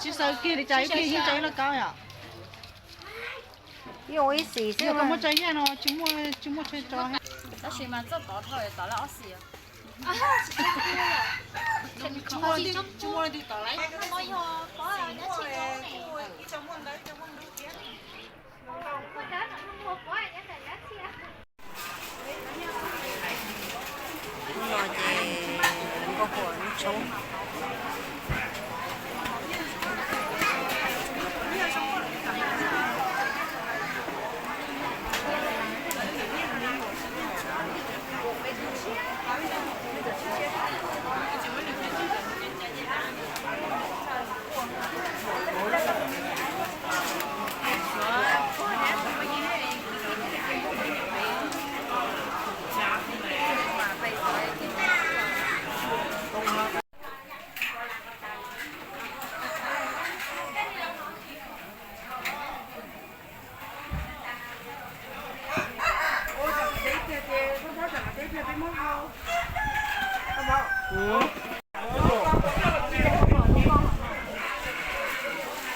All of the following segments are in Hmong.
Tsis xaws kiag li cas, ib pliag yeej tso ib lauj kaub yom. Yog koj muab tso yaj no tsis muaj, tsis muaj chaw tso. Tab sis mas txoj tod dhau tod lawm ob xim. Hnub no ces nkauj Huas noj tshoob.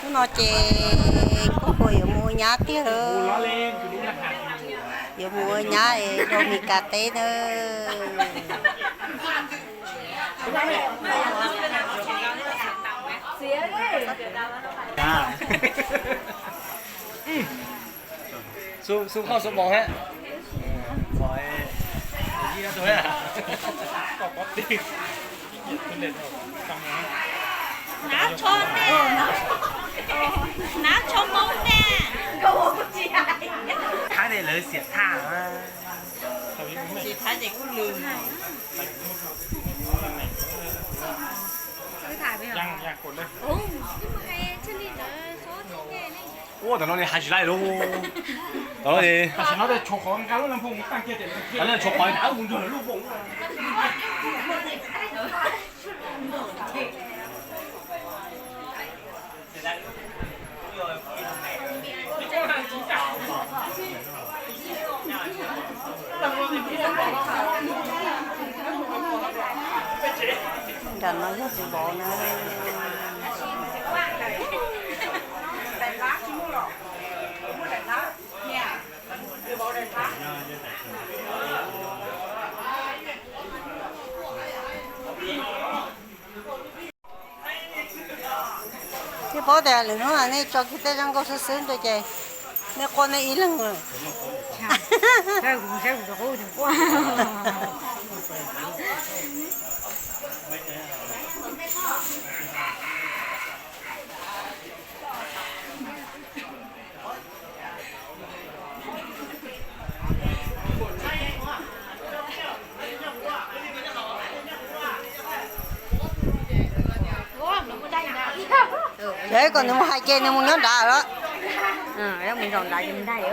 Hnub no ces nkauj Huas yuav mus ua nyab tiag lawm. Yuav mus ua nyab es rau Mes Kas teb nawb. Xu, xu khauj xu mos thiab. Hnav tsho ne, hnav tsho Hmoob ne. Thab ces lawv xiam thaj. Tsis thab ces kuj lwm. Ua tam no li hais tsis laij lawm. Tam no li, tam no tshuav qhov nqa lub laj phoo, tam no tshuav qhov nqa lub mus nrog lawv lub voos. Nram no yog tus vauv na. Nej paub tias lwm hnub nej tso kiag tej zaj nkauj xwb xwb ntua ces nej quaj nej ib leeg lawm. Ces kom nws mus hais ces nws mus nyob nrad lawm. Mus zaum nrad ces mus nraim.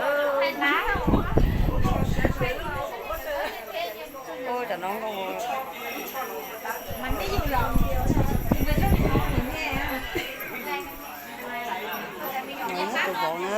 Muab tus vauv na.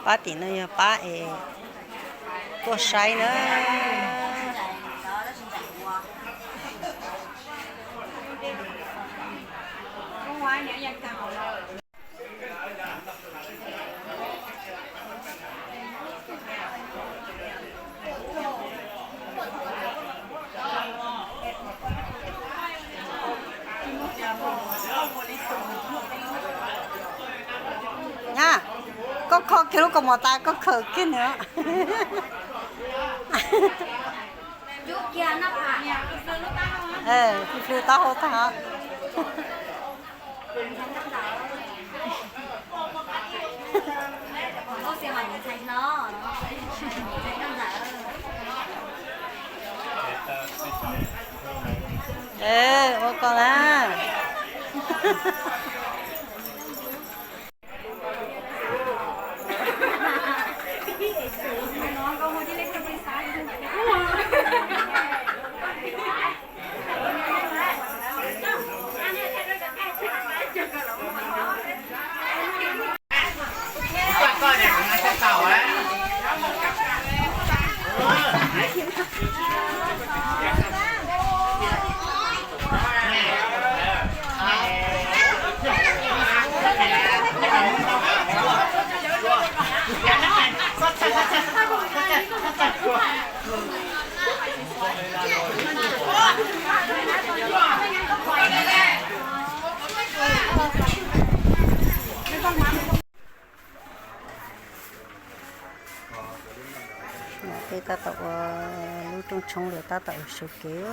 Pab tim no yog pab es tuaj saib na. Kiag lub kaus mom tas koj khawm kiag nws. Plw taub hau tag. Ua koj na. Peb tab tom ua lub rooj tshoob lawm tab tom ua su kev.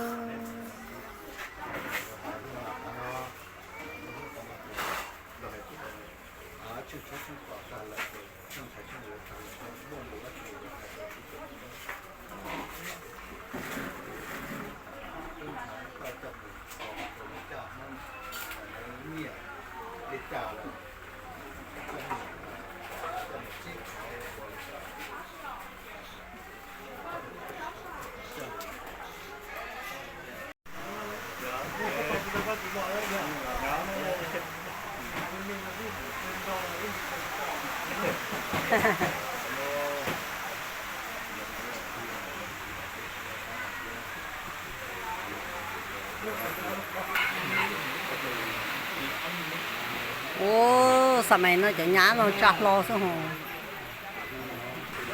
Ua, xam mais no cov nyab no tsa hlo xwb hos.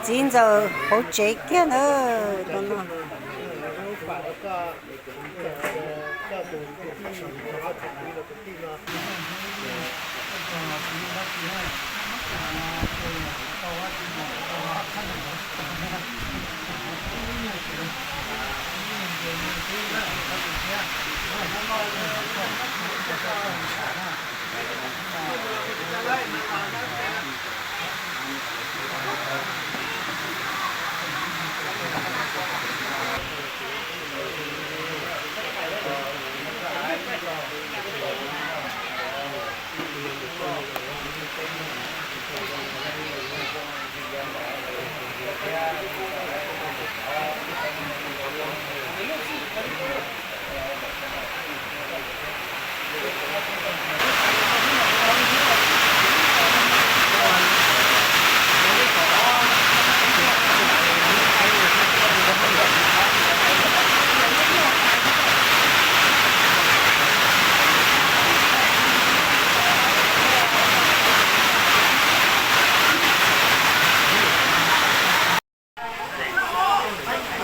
Txiv ntxawm hauv tsev kiag ntawd no.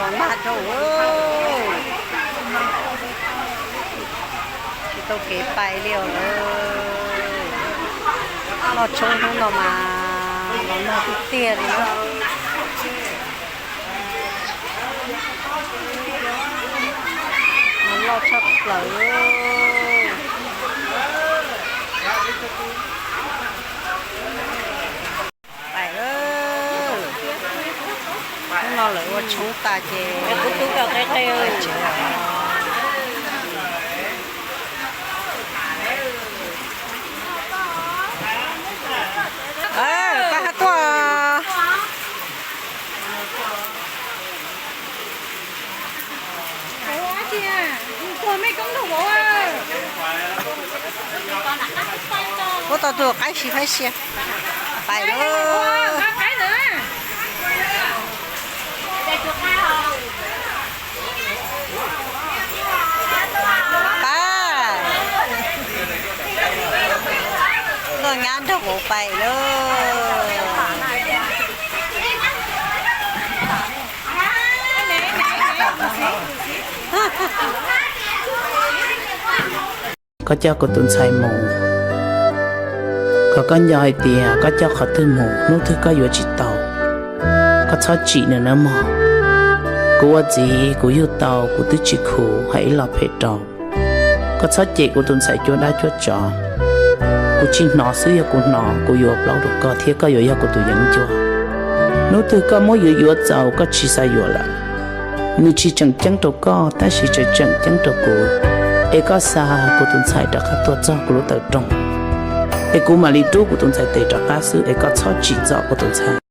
Los nag rau, tsis tau kev pais li os lawm. Noj tshoob hnub no mas los nag tiag tiag li na. Mas loj tshaj plaws. Pais lawm. Hnub no lawv ua tshoob tas ces kuv tub kawm qe qe. Pab hab tuaj. Ua tau tus qaib si faib sia. Pais lawm. Pais. Loj nyab nrog kuv pais lawm. Koj coj kuv tus ntxhais mus. Kom koj nco hais tias koj coj qhov twg mus, hnub twg koj yuav tsis tau. Koj txhob tsim nws nawb mog. Kuv ua txiv kuv yug tau, kuv twb tsis khuv hais ib lo phem rau. Koj txhob cem kuv tus ntxhais cuab dab cuab tsov. Kuv tsis hnov xwb, yog kuv hnov kuv yuav plaub rau koj thiab koj yuav yog kuv tus yeeb ncuab. Hnub twg koj muab yuav yuav txaus koj tsis xav yuav lawm, nws tsis tseem ceeb rau koj tab sis tseem tseem ceeb rau kuv, es koj xa kuv tus ntxhais rov qab tuaj txog kuv lub tawm rooj, es kuv mam li rub kuv tus ntxhais tes rov qab xwb, es koj txhob tsim txom kuv tus ntxhais.